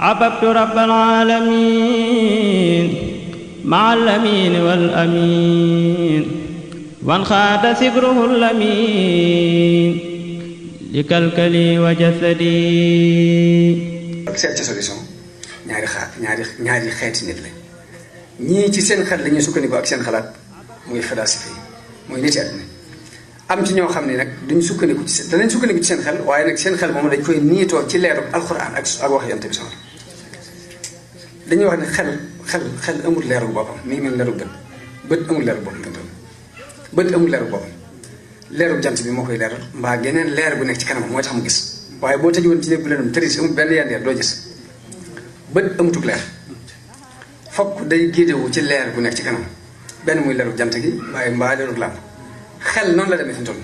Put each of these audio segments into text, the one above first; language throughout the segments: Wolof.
عبدت رب العالمين مع الأمين والأمين وانخاد سبره اللمين لكلكلي وجسدي. seet ci solution ñaari xeeti nit la ñii ci seen xel la ñuy sukkandiku ak seen xalaat muy philosophie yi muy nit àddina am ci ñoo xam ne nag duñ sukkandiku ci danañ sukkandiku ci seen xel waaye nag seen xel moom dañ koy niitoo ci leeru alxuraan ak wax yonent bi sama dañuy wax ne xel amul leeru boppam mi ngi mel leeru bët amul leeru boppam bët amul leeru boppam leeru jant bi moo koy leeral mbaa geneen leer bu nekk ci kanamam mooy tax mu gis waaye boo tëjuwoon ci néeg bu lëndëm tëris amul benn yandeer doo gis bët amutug leer fokk day géedewu ci leer bu nekk ci kanam benn muy leeru jant gi waaye mbaa leeru làmp xel noonu la demee fi mu toll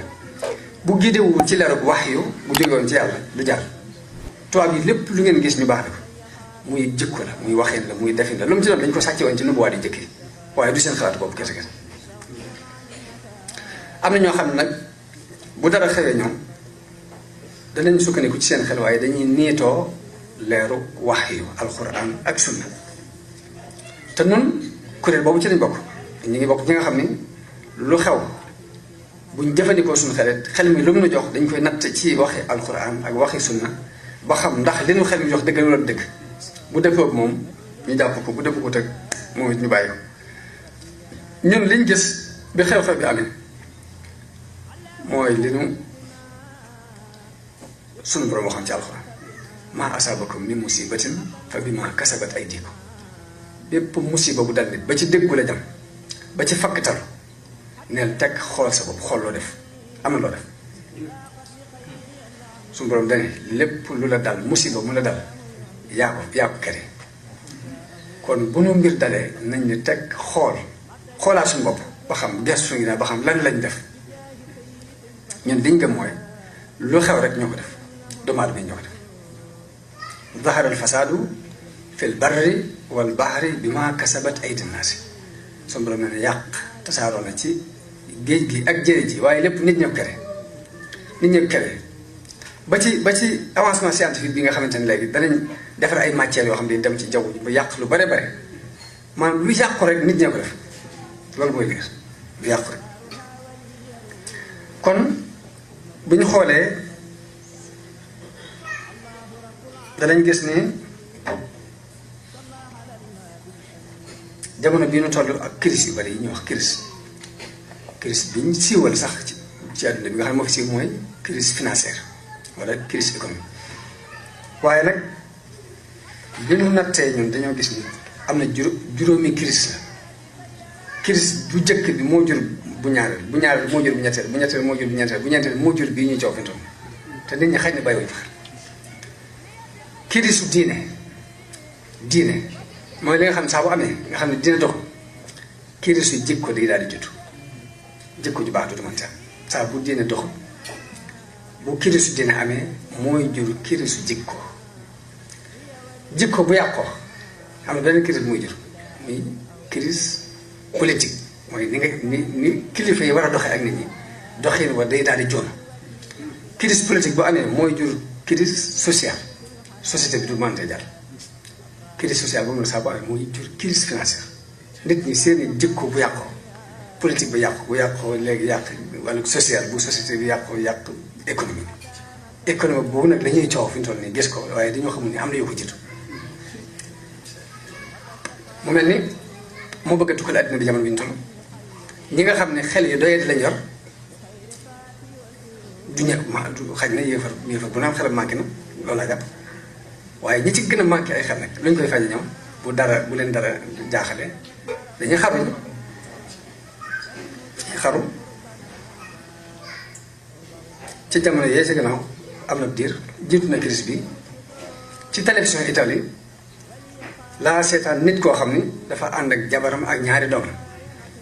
bu géedewu ci leeru wax yu bu jógewoon ci yàlla du jàll tubaab yi lépp lu ngeen gis ñu baax la ko muy jikko la muy waxin la muy defin la lu mu ci doon dañ ko sàcce woon ci nubuwaat yi njëkk yi waaye du seen xalaatu boobu kese kese am na ñoo xam ne nag bu dara xewee ñoom danañ sukkandiku ci seen xel waaye dañuy niitoo leeru wax yu alxuraan ak sunna te nun kuréel boobu ci lañ bokk ñu ngi bokk ñi nga xam ni lu xew buñ jëfandikoo suñu xel mi lu mu nu jox dañ koy natt ci waxi alxuraan ak waxi sunna ba xam ndax li nu xel mi jox dëgg wala dëgg bu dëppoo ak moom ñu jàpp ko bu dëppoo ko teg moom it ñu bàyyi ko ñun liñ gis bi xew-xew bi amee mooy li nu sunu borom waxoon ci alxuraan maa asaabakum min musibatin fa bimaa kasabat aydikum bépp musiba bu dal nit ba ci déggu la jam ba ci fakkatal neel teg xool sa bopp xool loo def am na loo def sunu borom dane lépp lu la dal musiba mu la dal yaa ko kere kon bu nu mbir dalee nañ ne teg xoolaat suñu bopp ba xam gestu ngi naa ba xam lan lañ def ñun liñ gëm mooy lu xew rek ñoo ko def doomu aadama yi ñoo ko def zahara al fasaadu fil barri wal bahri bima kasabat aydi naasi suñu borom ne yàq tasaaroo na ci géej gi ak jëre ji waaye lépp nit ñoo kere ba ci avancement scientifique bi nga xamante ne léegi danañ defar ay matières yoo xam ne dem ci jaww ji ba yàq lu bare maanaam lu yàqu rek nit ñoo ko def loolu mooy leer lu yàqu rek kon bu ñu xoolee danañ gis ni jamono bii nu toll ak crise yu bari yi ñuy wax crise bi ñu siiwal sax ci àdduna bi nga xam ne moo fi siiw mooy crise financière wala crise économique waaye nag bi ñu nattee ñun dañoo gis ni am na juróomi crise la crise bu njëkk bi moo jur bu ñaareel moo jur bu ñetteel bu ñetteel moo jur bu ñeenteel moo jur bii ñuy coow fi mu toll te nit ñi xëy na bàyyiwuñu xel crise diine mooy li nga xam ne saa bu amee nga xam ne dina dox crise yu jikko day daal di judd jikko ju baax du mënta saa bu diine dox bu crise yu diine amee mooy jur crise yu jikko bu yàqoo am na benn crise bu muy jur muy crise politique mooy ni kilifa yi war a doxee ak nit ñi doxin wa day daal di joon crise politique bu amee mooy jur crise sociale société bi du mënta jàll crise sociale boobu la saa bu amee mooy jur crise financière nit ñi seeni jikko bu yàqoo politique bu yàqoo léegi yàq wàllu social bu société bi yàq économie boobu nag la ñuy coow fi ñu toll nii gis ko waaye dañoo xamul ni am na yu ko jiitu mu mel ni moo bëgg a tukkal àddina bi jamono bi ñu toll ñi nga xam ne xel yi doyati lañ yor du xaj na yéefar bu naan xelam manqué na loolu laa jàpp waaye ñi ci gën a manqué ay xel nag luñ koy faje ñoom bu leen dara jaaxale dañuy xaru ci jamono yee ci gannaaw am na diir jiitu na crise bi ci télévision Italie laa seetaan nit koo xam ni dafa ànd ak jabaram ak ñaari doom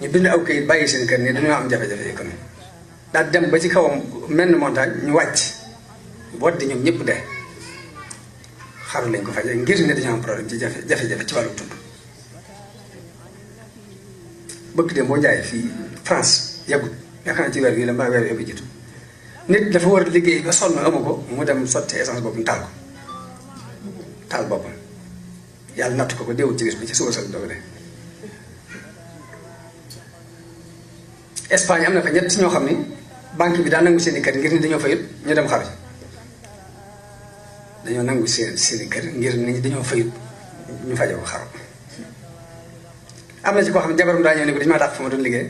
ñu bind aw kayit bàyyi seen kër ni dañoo am jafe-jafe économique daal dem ba ci kawam mel ni montagne ñu wàcc boot di ñoom ñëpp dee xaru lañ ko faje ngir ne dañoo am problème ci jafe-jafe ci wàllu dund bëgg de boo jaay fii France yàggut yaakaar naa ci weer bii la mbaa weer yóbbu jiitu nit dafa war a liggéey ba sonn amu ko mu dem sotti essence boobu taal boppam yàlla natt ko deewul ci gis bi ci suba sa doog de Espagne am na fa ñett ñoo xam ni banque bi daa nangu seen i kër ngir ni dañoo fayut ñu dem xaru dañoo nangu seen i kër ngir ni dañoo fayut ñu faje ko xaru am na ci koo xam ne jabaram daa ñëw ne ko dañu maa dàq fa ma doon liggéey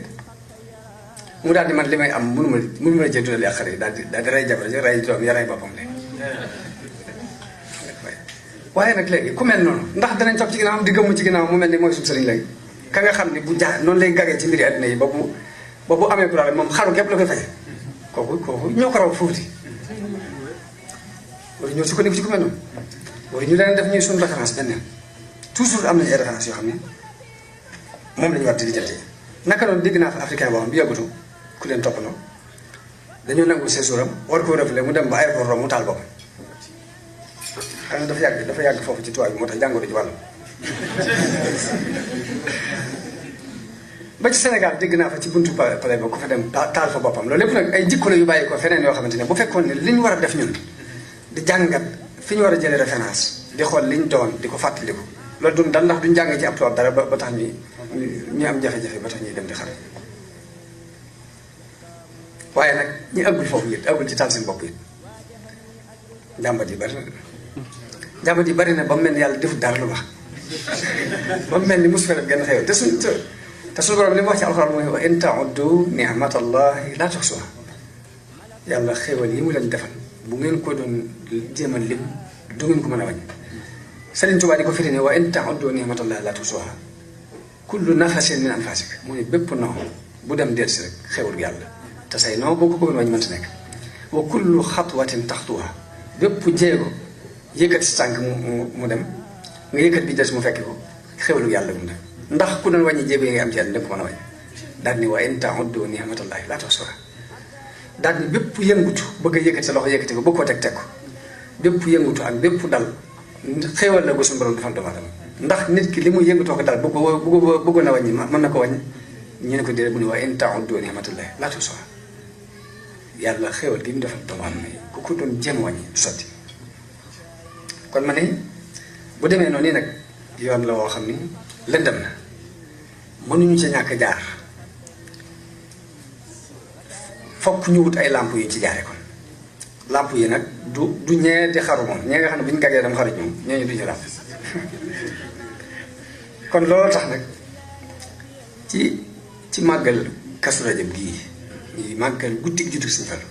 mu daal di man li may am mënu ma jël dundal yàq yi daal di rey jabar ji rey doom ya rey boppam de waaye nag léegi ku mel noonu ndax danañ topp ci ginnaaw di gëmmu ci ginnaaw mu mel ni mooy suñu sëriñ léegi ka nga xam ne bu jaa noonu lay gagee ci mbiri àddina yi ba bu amee problème moom xaru képp la koy faje kooku ñoo ko raw fuuti wala ñoo sukkandiku ci ku mel noonu wala ñu leen def ñuy suñu référence benn toujours am nañu ay référence yoo xam ne moom la ñu war di lijjanti naka noonu dégg naa fa africain boo xam bi yàggatu ku leen toppandoo dañoo nangu séjour am war koo reflé mu dem ba aéroport Rome mu taal boppam xam ne dafa yàgg foofu ci tubaab bi moo tax jàngoro ji wàll ba ci Sénégal dégg naa fa ci buntu palais ba ku fa dem taal fa boppam loolu lépp nag ay jikko la yu bàyyi ko feneen yoo xamante ne bu fekkoon ne li ñu war a def ñun di jàngat fi ñu war a jëlee référence di xool liñ doon di ko fàttaliku loolu duñ dal ndax duñ jàng ci ab tubaab dara ba tax ñu am jafe-jafe ba tax ñuy dem di xare waaye nag ñi àggul foofu it àggul ci taal seen bopp it jàmbat yi bari na ba mu mel ni yàlla defut dara lu baax ba mu mel ni mosu fa def genn xew te suñu borom li mu wax ci alxuraan mooy wa in ta'uddu ni'matallahi la tuhsuha yàlla xéwal yi mu leen defal bu ngeen ko doon jéem a lim du ngeen ko mën a wàññi Sëriñ Tuubaa di ko firi ne wa in ta'uddu ni'matallahi la tuhsuha kullu nafasin min anfasik mu ne bépp noo bu dem dellu si rek xéwal yàlla te say noo boo ko bëggoon wàññi mënta nekk wa kullu xatwatin taxtuha bépp jéego yëkkat si tànk mu dem nga yëkkat bi des mu fekki ko xéwalu yàlla mu dem ndax ku doon wàññi jéego yi nga am ci yàlla lépp mën a wàññi daal ni wa in ta'uddu ni'matallahi la tuhsuha daal ni bépp yëngutu bëgg a yëkkati sa loxo yëkkati ko bëgg koo teg ko bépp yëngutu ak bépp dal xéwal la ko suñu borom defal doomu aadama ndax nit ki li muy yëngatoo ko dal bëggoon a wàññi mën na ko wàññi ñu ne ko déedéet bu ne wa in ta'uddu ni'matallahi la tuhsuha yàlla xéwal gi mu defal doomu aadama yi ku ko doon jéem wàññi du sotti kon ma ne bu demee noonu nag yoon la woo xam ni lëndëm na mënuñu ci ñàkk jaar fokk ñu wut ay làmp yu ci jaare kon làmp yi nag du ñee di xaru moom ñee nga xam ne bu ñu gaggee dem xaru moom ñooñu duñu làmp kon loolu tax nag ci màggal Kazu Rajab gii ñuy màggal guddi juddu Sëñ Fallu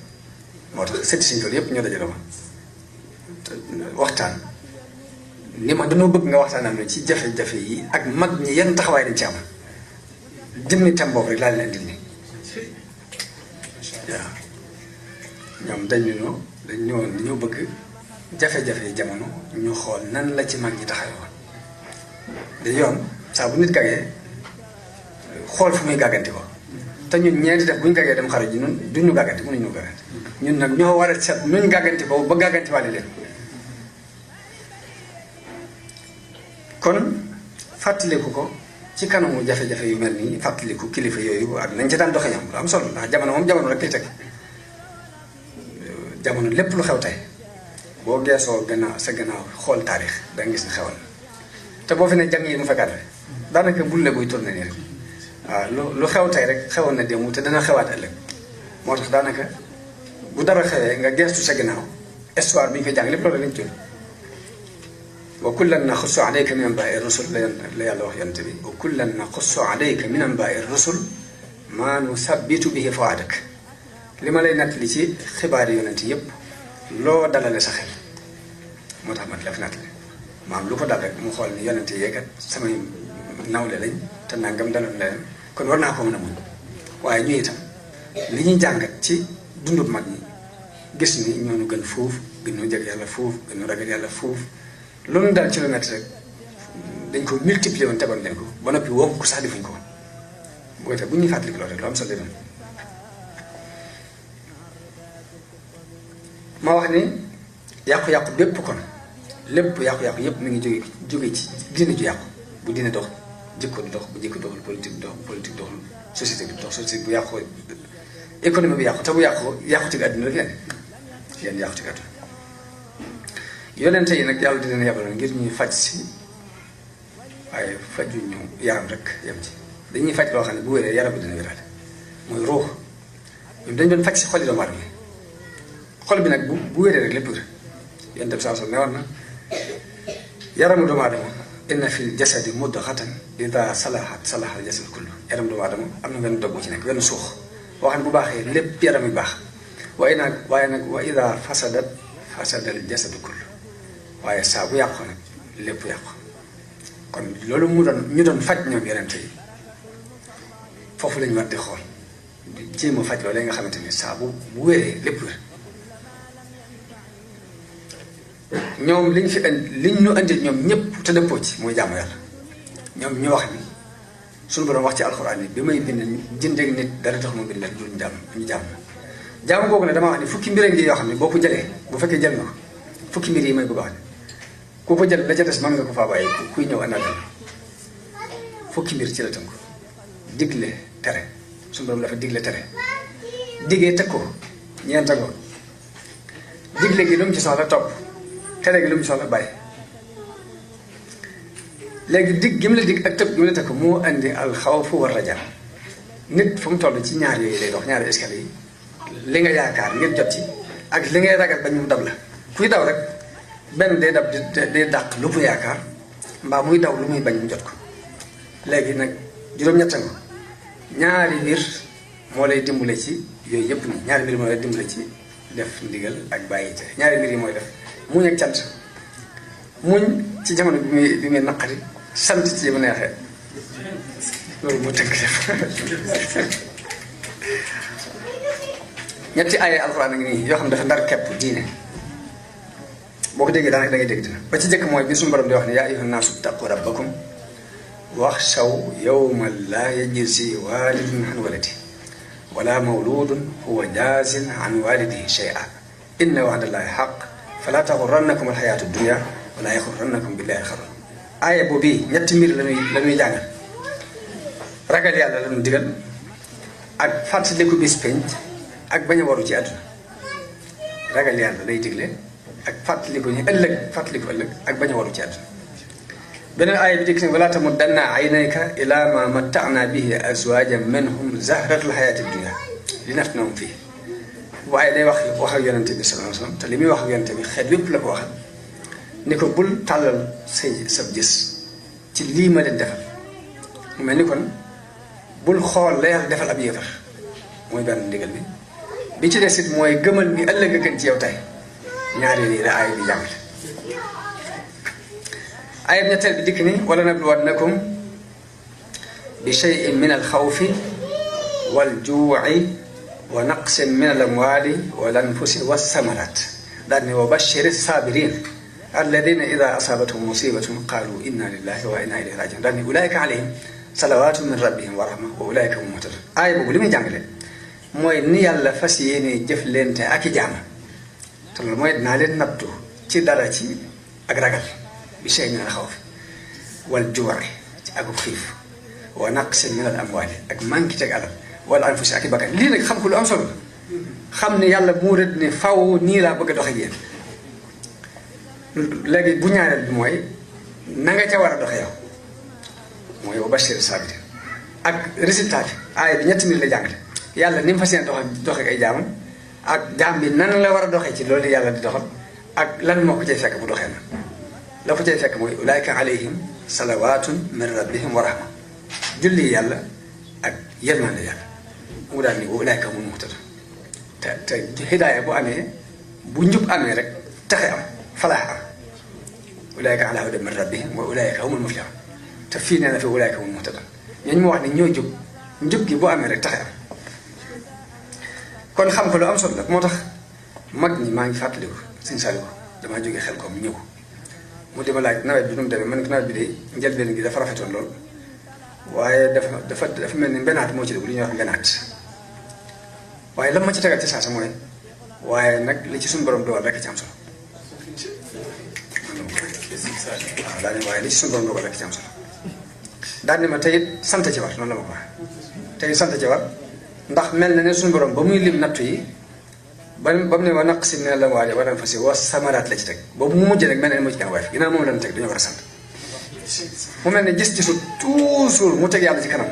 moo tax sëti Sëñ Fallu yépp ñoo dajale ma waxtaan ni ma dañoo bëgg nga waxtaanal na ci jafe-jafe yi ak mag ñi yan taxawaay dañ ci am jëmmi tam boobu rek laa leen indil ni waaw ñoom dañoo bëgg jafe-jafe yi jamono ñu xool nan la ci mag ñi taxawee woon da yoon saa bu nit gagee xool fu muy gàgganti ko te ñun ñeenti def bu ñu gagee dem xaru ji ñun duñu gàgganti mënuñu gàgganti ñun nag ñoo war a seet nuñ gàgganti ko ba gàgganti wàlle leen kon fàttaliku ko ci kanamu jafe-jafe yu mel nii fàttaliku kilifa yooyu ak nañ ci daan doxe ñoom lu am solo ndax jamono moom jamono rek lay teg jamono lépp lu xew tey boo geesoo sa gannaaw xool taarix da nga gis ne xewal te boo fi ne jàng yi mu fekkaat rek daanaka bulle buy tourné nii rek waaw lu xew tey rek xewoon na démb te dana xewaat ëllëg moo tax daanaka bu dara xewee nga geestu sa gannaaw histoire bi ñu ko jàng lépp loolu lañ jël wa kullan naqussu alayka min anbaa'i rusul la yàlla wax yonent bi wa kullan naqussu alayka min anbaa'i rusul maa nusabbitu bihi fu'aadak li ma lay nattali ci xibaari yonent yépp loo dalale sa xel moo tax ma di la fi nattali maam lu ko dal rek mu xool ni yonent yeekat samay nawle lañ te nangam daloon leen kon war naa ko mën a muñ waaye ñu itam li ñuy jàngat ci dundub mag ñi gis ni ñoonu gën fuuf gën ñoo jeg yàlla fuuf gën ñoo ragal yàlla fuuf loolu daal ci lu métti rek dañ ko multiplier woon tegoon leen ko ba noppi woo ko sax defuñ ko woon bu ko defee bu ñuy fàttali loolu rek lu am solo doon ma wax ni yàqu-yàqu bépp kon lépp yàqu-yàqu yépp mi ngi jóge ci diine ju yàqu bu diine dox jikko du dox bu jikko doxul politique dox politique doxul société bi dox société bu yàqu économie bi yàqu te bu yàqu ci àddina rek yéen yàqu ci àddina yonente yi nag yàlla di leen yabaloon ngir ñuy faj si waaye fajuñu yaram rek yem ci dañuy faj loo xam ne bu wéree yaram bi dina wéraale mooy ruux ñoom dañ doon faj si xol yi doomu aadama xol bi nag bu wéree rek lépp wér yéen dem saa ne war na yaramu doomu aadama inna fil jasadi mudghatan ida salahat salaha al jasad kullu yaram doomu aadama am na benn dog bu ci nekk benn suux boo xam ne bu baaxee lépp yaram yi baax waaye nag wa ida fasadat fasada al jasadu kullu waaye saa bu yàqu nag lépp yàqu kon loolu ñu doon faj ñoom yeneen yi foofu lañu war di xool jéem a faj loolu nga xamante ni saa bu wéree lépp wér ñoom liñ ñu andil ñoom ñëpp te dëppoo ci mooy jaamu yàlla ñoom ñu wax ni suñu borom wax ci alxuraan yi bi may bind jëndeeg nit dara tax ma bind leen lu ñu jaamu googu ne dama wax ni fukki mbir ngi yoo xam ne boo ko jëlee bu fekkee jël nga ko fukki mbir yi may bëgg a wax ne ku ko jël la ca des mën nga ko faa bàyyi kuy ñëw àndagal fukki mbir ci la tënku digle tere suñu borom dafa digle tere diggee teg ko ñeenta ko digle gi lu mu ci soxla topp tere gi lu mu soxla bàyyi léegi dig gi mu la dig ak tëb gi mu la teg ko moo indi al xawfu war raja nit fu mu toll ci ñaar yooyu lay dox ñaari escalier yi li nga yaakaar ngir jot ci ak li ngay ragal ba ñu dab la kuy daw rek benn day dab day dàq lu mu yaakaar mbaa muy daw lu muy bañ mu jot ko léegi nag juróom-ñett nga ñaari mbir moo lay dimbale ci yooyu yëpp nii ñaari mbir moo lay dimbale ci def ndigal ak bàyyi te ñaari mbir yi mooy def muñ ak cant muñ ci jamono bi muy naqari sant ci mu neexee loolu moo tënk def ñetti ay alxuraan a ngi nii yoo xam ne dafa ndar kepp diine boo ko déggee daanaka da ngay dégg dina ba ci jëkk mooy bi suñu borom di wax ne yaa ayyuhan naasu ttaqu rabbakum waxshaw yawman laa yajzi waalidun an waladihi wala mawludun huwa jaazin an walidihi shay'an inna wa'dallahi haqq fala taxurrannakum alxayaatu dunya wala yaxurrannakum billahi alxaruur aaya boobu ñetti mbir la ñuy jàngal ragal yàlla la ñu digal ak fàttaliku bis penc ak bañ a waru ci àdduna ragal yàlla lay digle ak fàttaliku ñu fàttaliku ëllëg ak bañ a waru ci àdduna beneen aaya bi dikk ne wala tamuddanna aynayka ila ma matta'na bihi azwajan minhum zahratul hayati dunya linaftinahum fihi waaye day wax ak yonente bi sallallahu alayhi wasallam te li muy wax ak yonente bi xeet yépp la ko waxal ni ko bul tàllal sab gis ci lii ma leen defal mu mel ni kon bul xool la yàlla defal ab yéefar mooy benn ndigal bi ci des it mooy gëmal ni ëllëg a gën ci yow tey ñaari lii la aaya bi jàngale aaya bi ñetteel bi dikk ni wala nabluwannakum bi shay'in min al xawfi wal juu'i wa naqsin min al amwali wal anfusi was samarat daal ni wa bashiri sabirin alladina ida asabathum musibatun qalu inna lillahi wa inna ilayhi rajiun daal ni ulaika alayhim salawatu min rabbihim wa rahma wa ulaika hum muhtadun aaya boobu li muy jàngale mooy ni yàlla fas yéene jëf leente ak i jaam te loolu mooy dinaa leen nattu ci dara ci ak ragal bi shay min al xawf wal juu'i ci ak xiif wa naqsin min al amwali ak manqué teg alal wala anfusi ak i bakkan lii nag xam ko lu am solo xam ne yàlla moo rëdd ne faw nii laa bëgg a dox ak yéen léegi bu ñaareel bi mooy na nga ca war a doxe yow mooy wa bashir sabirin ak résultat bi aaya bi ñetti nit la jàngale yàlla ni mu fas yéene doxe ak ay jaamam ak jaam bi nan la war a doxee ci loolu yàlla di doxal ak lan moo ko cay fekk bu doxee na la ko cay fekk mooy ulaika alayhim salawatun min rabbihim wa rahma julli yàlla ak yërmande yàlla mu daal ni wa ulaika humul muhtadun te hidaaya bu amee bu njub amee rek taxe am falaax am ulaika ala hudan min rabbihim wa ulaika humul muflihun te fii nee na fi ulaika humul muhtadun ñooñu mu wax ne ñoo jub njub gi bu amee rek taxe am kon xam ko lu am solo la moo tax mag ñi maa ngi fàttaliku sëñ Saliou damaa jógee xel koom ñëw mu di ma laaj nawet bi nu mu demee man nawet bi de njëlbeen gi dafa rafetoon lool waaye dafa mel ni mbenaat moo ci dugg li ñuy wax mbenaat waaye lan ma ci tegal ci saasa mooy waaye nag li ci suñu borom dogal rek ci am solo waaw daal waaye li ci suñu borom dogal rek ci am solo daal ni ma tey it sant ci war noonu la ma ko waxee tey sant ci war ndax mel na ne suñu borom ba muy lim nattu yi ba mu ne wa naqsin min al amwaali wal anfusi wa samaraat la ci teg boobu mu mujj nag mel na ne moo ci gën a woyof ginnaaw moom la ñu teg dañoo war a sant mu mel ne gis-gisu toujours mu teg yàlla ci kanam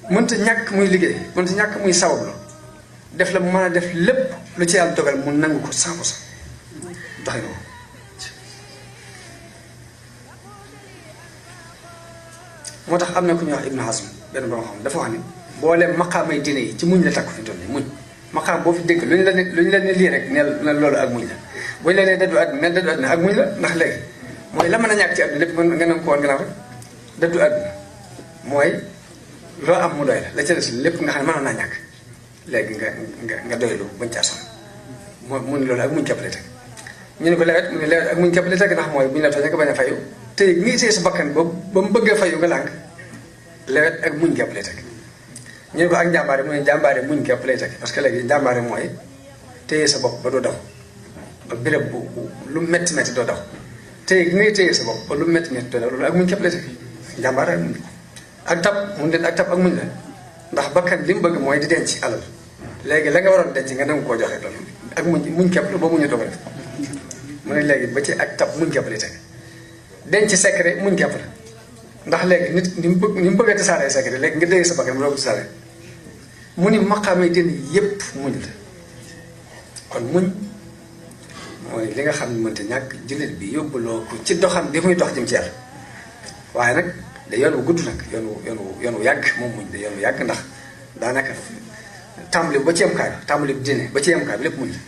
mënta ñàkk muy liggéey mënta ñàkk muy sabablu def la mu mën a def lépp lu ci yàlla dogal mu nangu ko 100% doxin ko moo tax am na ku ñuy wax Ibnu Hazm benn borom xam dafa wax ni booleem maqaamay diine yi ci muñ la takku fi toll nii muñ maqaam boo fi dégg lu ñu la ne lii rek ne loolu ak muñ la bu ñu la nee dëddu àdduna ne dëddu àdduna ak muñ la ndax léegi mooy la mën a ñàkk ci àdduna lépp nga nangu ko woon gannaaw rek dëddu àdduna mooy loo am mu doy la ca des lépp nga xam ne mënoon naa ñàkk léegi nga doylu bañ caa sonn mu ne loolu ak muñ képp la teg ñu ne ko lewet mu ne lewet ak muñ képp la teg ndax mooy bu ñu la tooñee nga bañ a fayu te ngi see sa bakkan ba mu bëggee fayu nga lànk lewet ak muñ képp lay teg ñu ne ko ak njàmbaare mu ne njàmbaare muñ képp lay teg parce que léegi njàmbaare mooy téye sa bopp ba doo daw ba béréb bu lu métti métti doo daw téye gi ngay téye sa bopp ba lu métti métti doo daw loolu ak muñ képp lay teg njàmbaare ak muñ ak tab mun den ak tab ak muñ la ndax bakkan li mu bëgg mooy di denc alal léegi la nga waroon denc nga nangu koo joxe loolu ak muñ képp la boo muñu dogal mu ne léegi ba ci ak tab muñ képp lay teg denc secret muñ képp la ndax léegi nit ni mu bëgg a tasaaree secret léegi nga dégg sa bakkan mu doo ko tasaaree mu ni maqaamay dén yépp muñ la kon muñ mooy li nga xam ne mënta ñàkk jullit bi yóbbuloo ko ci doxam bi muy dox jëm ci yàlla waaye nag da yoon wu gudd nag yoon wu yàgg moom muñ da yoon wu yàgg ndax daanaka tàmbali ba ci yem kaay tàmbali bi dine ba ci yem kaay bi lépp muñ la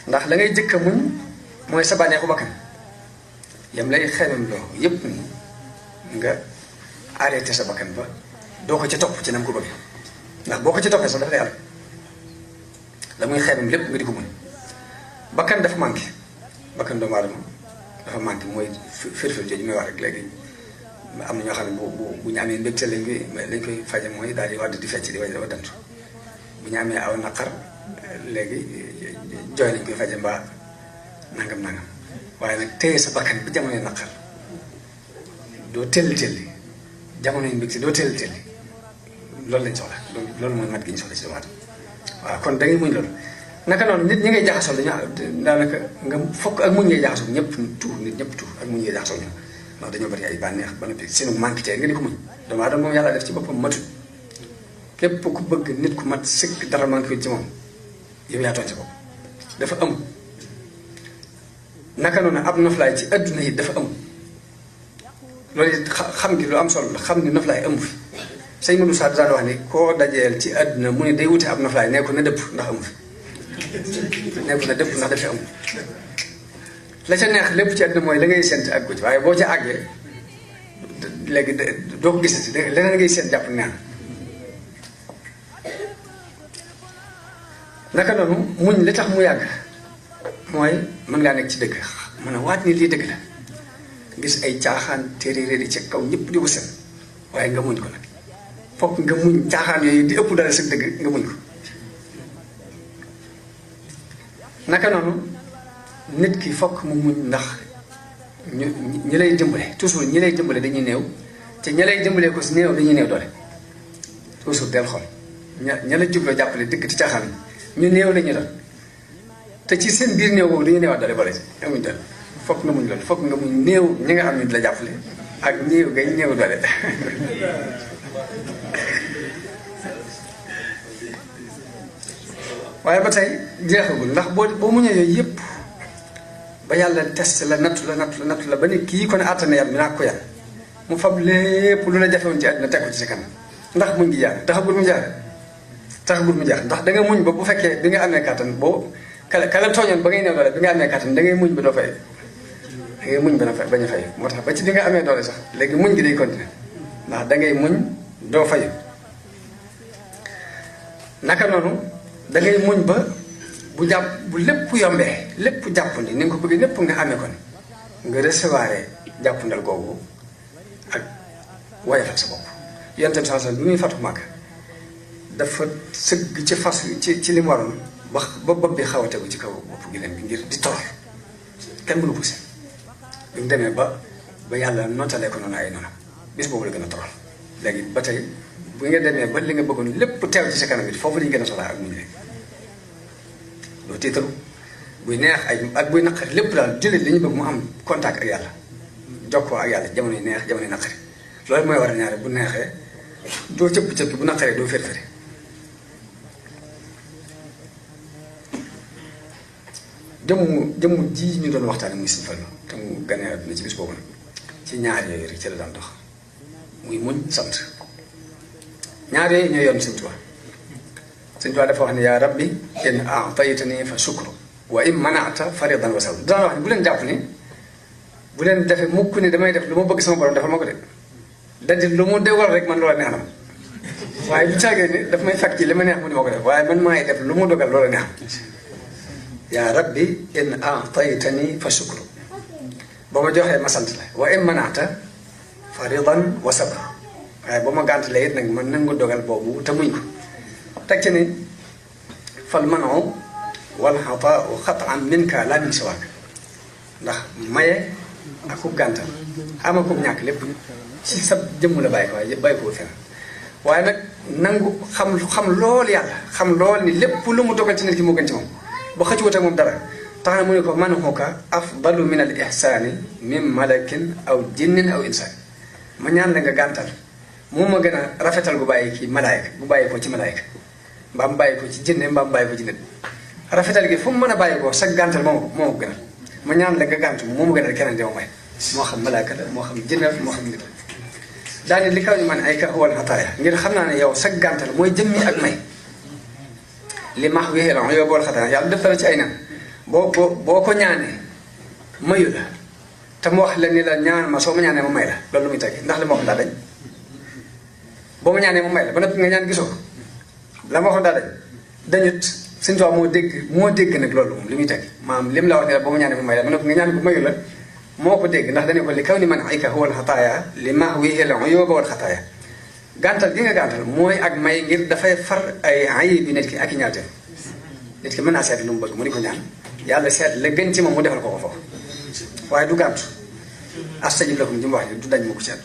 ndax la ngay jëkk a muñ mooy sa bànneexu bakkan yam lay xelam loo yépp ni nga arrêté sa bakkan ba doo ko ci topp ci nam ko bëgg ndax boo ko ci toppee sax dafa lay àll la muy xelam lépp nga di ko muñ bakkan dafa manqué bakkan doomu aadama dafa manqué mooy firfir jooju may wax rek léegi am na ñoo xam ne bu ñu amee mbégte lañ koy faje mooy daal di wadd di fecc di way dafa dantu bu ñu amee aw naqar léegi jooy lañ koy faje mbaa nangam waaye nag téye sa bakkan bi jamonoy naqar doo telli jamonoy mbégte doo telli loolu lañ soxla loolu mooy mat gi ñu soxla ci doomu aadama waaw kon da ngay muñ loolu naka noonu nit ñi ngay jaxasoo daanaka nga fokk ak muñ ngay jaxasoo ñëpp nit ñëpp ak muñ ngay jaxasoo ñoom ndax dañoo bari ay bànneex ba noppi seenu manqué tey nga di ko muñ doomu aadama moom yàlla def ci boppam matul képp ku bëgg nit ku mat sëkk dara manqué ci moom yow yaa tooñ sa bopp dafa am naka noonu ab noflaay ci adduna yi dafa am loolu it xam gi lu am solo la xam ni noflaay amu fi sëñ Modou Sarr daan wax ni koo dajeel ci adduna mu ne day wute ab noflaay nee ko na dëpp ndax amu fi nee ko na dëpp ndax dafa am la ca neex lépp ci adduna mooy la ngay sént ak ko ci waaye boo ca àggee léegi doo ko gisati leneen ngay sént jàpp neex naka noonu muñ li tax mu yàgg mooy mën ngaa nekk ci dëgg mën a waat ni lii dëgg la gis ay caaxaan téeréer di ci kaw ñëpp di ko seen waaye nga muñ ko nag fokk nga muñ caaxaan yooyu di ëpp dara sa dëgg nga muñ ko naka noonu nit ki fokk mu muñ ndax ñi lay dimbale toujours ñi lay dimbale dañuy néew te ña lay dimbalee ko si néew dañuy néew doole toujours del xol ña la jubloo jàppale dëgg ci caaxaan ñu néew la ñu doon te ci seen biir néew boobu dañuy néewaat doole boole ci amuñ doole fokk nga muñ loolu fokk nga muñ néew ñi nga xam ne di la jàppale ak néew ngay néew doole waaye ba tey jeexagul ndax boo muñee yooyu yëpp ba yàlla test la nattu la ba ni kii kon àttana yam bi naa ko yàlla mu fab lépp lu la jafewoon ci àddina teg ko ci sa kanam ndax muñ gi jaar taxagul mu jaar ndax da nga muñ ba bu fekkee bi nga amee kàttan boo kala tooñoon ba ngay néew doole bi nga amee kàttan da ngay muñ ba doo fay da ngay muñ bañ a fay moo tax ba ci bi nga amee doole sax léegi muñ gi day continuer ndax da ngay muñ doo fayu naka noonu da ngay muñ ba bu lépp yombee lépp jàpp ni nga ko bëggee lépp nga amee ko ni nga recevoir jàpp ndal googu ak woyofal sa bopp yonent bi sallallahu alayhi wasallam bi muy fatu Makka dafa sëgg ci fas ci li mu waroon ba bopp bi xaw a tegu ci kaw bopp gi leen bi ngir di torox kenn mënu ko seen bi mu demee ba yàlla notalee ko noonu ay noonu bis boobu la gën a torox léegi ba tey bu nga demee ba li nga bëggoon lépp teew ci sa kanam it foofu lañu gën a soxlaa ak muñ leen doo tiitaru buy neex ak buy naqari lépp daal jullit li ñu bëgg mu am contact ak yàlla jokkoo ak yàlla jamono yi neex jamono yi naqari loolu mooy war a ñaare bu neexee doo cëpp-cëpp bu naqaree doo fér-féri jëmm ji ñu doon waxtaane muy Sëñ Fallu te mu ganee àdduna ci bis boobu nag ci ñaar yooyu rek ci la daan dox muy muñ sant ñaar yooyu ñooy yoon Sëñ Tuubaa Sëñ Tuubaa dafa wax ne yaa rabbi in a'taytani fa shukru wa in mana'ta faridan wa sabr daan wax ne bu leen jàpp ni bu leen defee mukk ni damay def lu ma bëgg sama borom defal ma ko de daldi lu mu déwal rek man loola neex na ma waaye bu caagee ni daf may fekk ci li ma neex mu ni ma ko def waaye man maay def lu mu dogal loola neex yaa rabbi in a'taytani fa shukru ba ma joxee ma sant la wa in mana'ta faridan wa sabr waaye ba ma gàntalee it nag man nangu dogal boobu te muñ ko teg ci ni fal man'u wal xataa'u xat'an minka laa min siwaak ndax maye ak ku gàntal ama ko ñàkk lépp ci sa jëmm la bàyyi ko waaye bàyyi ko fenn waaye nag nangu xam lool yàlla xam lool ni lépp lu mu dogal ci nit ki moo gën ci moom ba xëccuwut ak moom dara tax na mu ne ko man'uka afdalu min al ihsaani min malakin aw jinnin aw insaan ma ñaan la nga gàntal moo ma gën a rafetal bu bàyyi ki malaayka bu bàyyi ko ci malaayka mbaa mu bàyyi ko ci jinne mbaa mu bàyyi ko ci nit rafetal gi fu mu mën a bàyyi ko sa gàntal moo ko gënal ma ñaan la nga gàntu moo ma gënal keneen dama may moo xam malaayka la moo xam jinne la moo xam nit la daani li kaw ni man ay ka wal xataaya ngir xam naa ne yow sa gàntal mooy jëmmi ak may li max wéxee la yow bool xataaya yàlla def la ci ay nan boo ko ñaanee mayu la te mu wax la ni la ñaan ma soo ma ñaanee ma may la loolu lu muy tegi ndax li ma wax daa dañ boo ma ñaanee ma may la ba noppi nga ñaan gisoo la ma waxoon daa dañ dañut Sëñ Tuubaa moo dégg nag loolu moom li muy teg maanaam lim la wax ne la boo ma ñaanee ma may la ba noppi nga ñaan ko mayu la moo ko dégg ndax dañu ko li kaw ni man ay ka wal xataaya li max wéxee la yow ba wal xataaya gàntal gi nga gàntal mooy ak may ngir dafay far ay ayib bi nit ki ak i ñaawteem nit ki mën naa seet lu mu bëgg mu di ko ñaan yàlla seet la gën ci moom mu defal ko ko foofu waaye du gàntu astajib lakum ji mu wax ni du dañ ma ko seet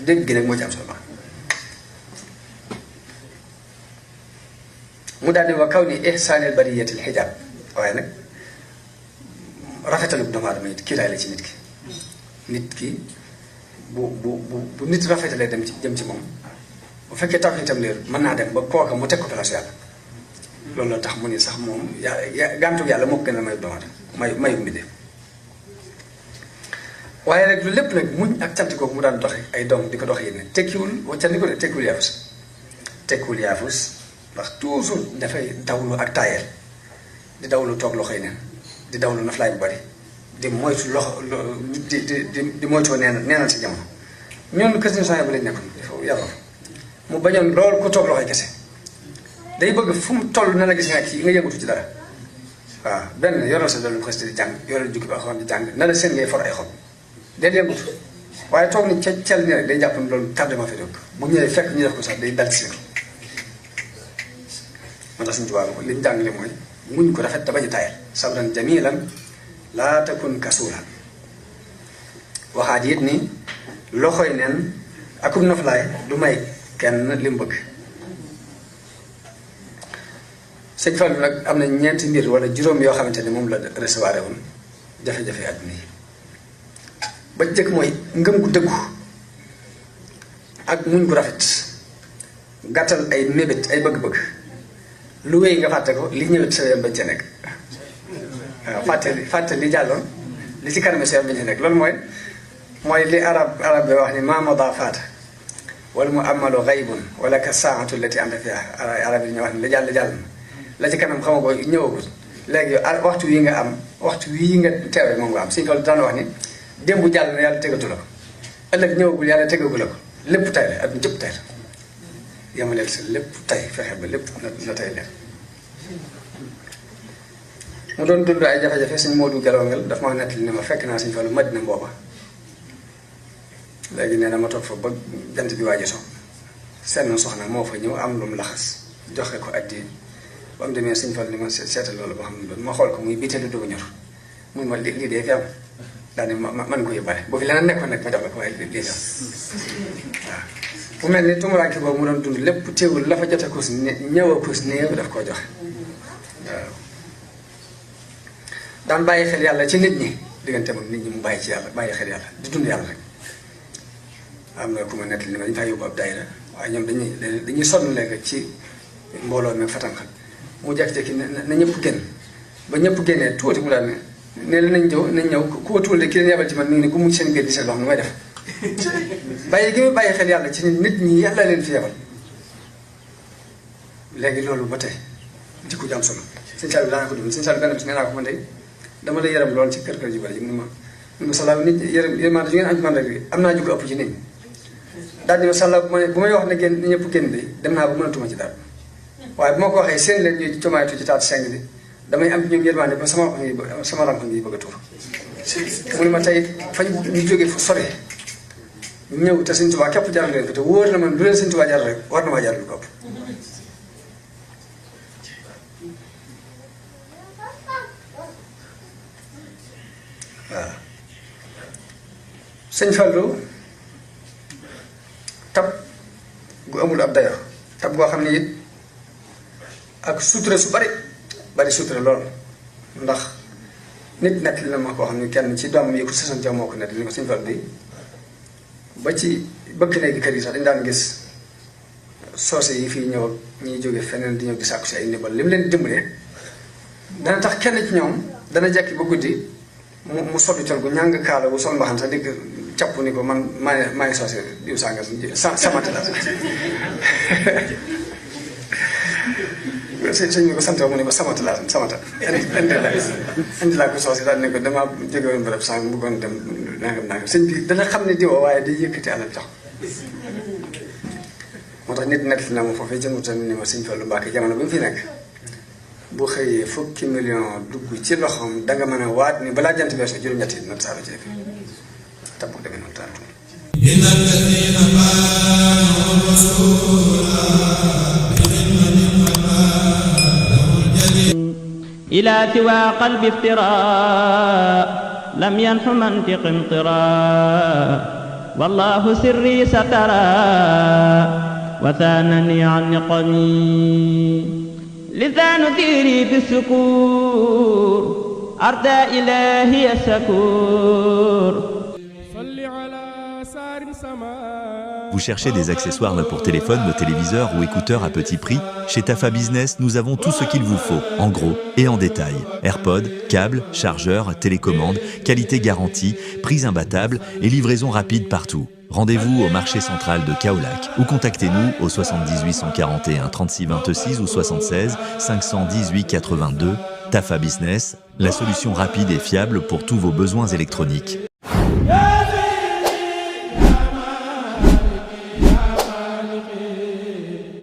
dégg gi nag moo ci am solo mu daal di wa kaw ni ihsaanil bariyatil xijaab waaye nag rafetalu doomu aadama it kii laay la ci nit ki bu nit rafetalee dem ci jëm ci moom bu fekkee taw itam leer mën naa dem ba kooka mu teg ko place yàlla loolu la tax mu ni sax moom gàntu yàlla moo ko gën a mayu doomu aadama mayu mbindee waaye rek lu lépp nag muñ ak cant kooku mu daan doxe ay doom di ko doxe yéen tekkiwul waccandiku de tekkiwul yaafus ndax toujours dafay dawlu ak taayeel di dawlu toog loxoy neen di dawlu naflaay bu bari di moytu loxo di moytoo neenal si jamono ñoom kër si bu lañ nekkoon dafa yàlla mu bañoon loolu ku toog loxoy kese day bëgg fu mu toll na la gis nga kii nga yëngatu ci dara waaw benn yoral sa dollu xës di jàng yoral jukki ba xoon di jàng na la seen ngay for ay xob day yëngatu waaye toog ni ca cel ni rek day jàpp ni loolu tardement fi dëkk bu ñëwee fekk ñu def ko sax day dal ci moo tax Sëñ Tuubaa li ñu jàngale mooy muñ ko rafet te bañ a taayal sabran jamilan laa takun kasuulan waxaat it ni loxoy neen akub noflaay du may kenn li mu bëgg Sëñ Fallu nag am na ñeenti mbir wala juróom yoo xamante ne moom la recevoir woon jafe-jafe àdduna yi ba jëkk mooy ngëm gu dëggu ak muñ gu rafet gàttal ay mébét ay bëgg-bëgg lu wéy nga fàtte ko li ñëwet sa yoon bañ ca nekk waaw fàtte li jàlloon li ci kanam sa yoon bañ ca nekk loolu mooy li arab bi wax ni ma mada faata wala mu amalu gaybun wala ka saatu lati anta fiha arab yi ñu wax ni la jàll la ci kanam xama ko ñëwagul léegi yow waxtu wi nga am waxtu wii nga teewee moom nga am Sëñ Fallu daan wax ni démb jàll na yàlla tegatu la ko ëllëg ñëwagul yàlla tegagu la ko lépp tay la ak jëpp tay la yamaleel sa lépp tay fexe ba lépp na tay leer mu doon dund ay jafe-jafe Sëñ Moodu Gelongal daf ma nettali ne ma fekk naa Sëñ Fallu Madina booba léegi nee na ma toog fa ba jant bi waaji so seen soxna moo fa ñëw am lu mu laxas joxe ko addi ba mu demee Sëñ Fallu ni ma seetal loolu ba xam ne loolu ma xool ko muy biiteelu dugg ñor muy ma lii dee fi am daal man ko yóbbaale boo fi leneen nekkoon nag ma jox la ko waaye lii dee waaw bu mel ni tumuraanke boobu mu doon dund lépp teewul la fa jot a kus ñëw a kus néew daf koo joxe waaw daan bàyyi xel yàlla ci nit ñi digganteem ak nit ñi mu bàyyi ci yàlla bàyyi xel yàlla di dund yàlla rek. am na ku ma nettali ni ma dañu faa yóbbu ab daayira waaye ñoom dañuy sonn léegi ci mbooloo mi fatanxal mu jékki-jékki na ñëpp génn ba ñëpp génnee tuuti mu daal ne la nañ ñëw ku ma tuul de ki leen yabal ci man mi ngi ne ku mu seen biir di seet loo xam ne may def bàyyi gi muy bàyyi xel yàlla ci nit ñi yàlla leen fi yabal léegi loolu ba tey jikko ju am solo sëñ Saliou daanaka ko dund sëñ Saliou benn bis nee naa ko man de dama lay yërëm lool ci kër ju bari ji mu ne ma salaaw nit yërmande ju ngeen am ci man rek am naa jikko ëpp ci nit ñi daal di ma salaaw bu may wax ne génn ñëpp génn de dem naa ba mënatuma ci dara waaye bu ma ko waxee seen leen ñuy comaaytu ci taatu seng bi damay am ñoom yërmande ba sama rank ngi bëgg a tuur mu ne ma tey fañ ñu jógee fu sore ñëw te Sëñ Tuubaa képp jaral leen ko te wóor na man lu leen Sëñ Tuubaa jaral rek war na maa jaral lu ko ëpp waaw sëñ Fallou tab gu amul ab dayo tab goo xam ne it ak sutura su bari sutura lool ndax nit nekk li na ma koo xam ne kenn ci doomam yi ko sësoon ca moo ko nekk li ko sëñ Fallou bi ba ci bëgg néegi kër yi sax dañu daan gis soose yi fii ñëw ak ñiy jóge feneen di ñëw di sàkku si ay ndimbal li mu leen dimbalee dana tax kenn ci ñoom dana jekki ba guddi mu soppi col gu ñàng kaala bu sol mbaxam sax dégg capp ni ko man maay soose diw sàngam samata la sëñ bi ko sant mu ne ko samata indi laa ko soose daal ne ko damaa jóge woon barab sàngam bëggoon dem nangam sëñ bi dana xam ne diwa waaye day yëkkati alal jox moo tax nit nekk na ma foofee jëngu tamit ni ma sëñ Fallu Mbàkke jamono bi mu fi nekk bu xëyee fukki million dugg ci loxoom danga mën a waat ni balaa jant beesoo juróom-ñett yi nag saa la ci def tab bu demee noonu taatu إلى سوى قلب افتراء لم ينح منطق امطراء والله سري سترى وثانني عن نقمي لسان ذيري بالسكور أردى إلهي السكور صل على سار سما. Vous cherchez des accessoires pour téléphone, téléviseurs ou écouteurs à petit prix? Chez Tafa Business, nous avons tout ce qu'il vous faut, en gros et en détail. AirPods, câbles, chargeurs, télécommandes, qualité garantie, prix imbattable et livraison rapide partout. Rendez-vous au marché central de Kaolack ou contactez-nous au 78 141 36 26 ou 76 518 82. Tafa Business, la solution rapide et fiable pour tous vos besoins électroniques.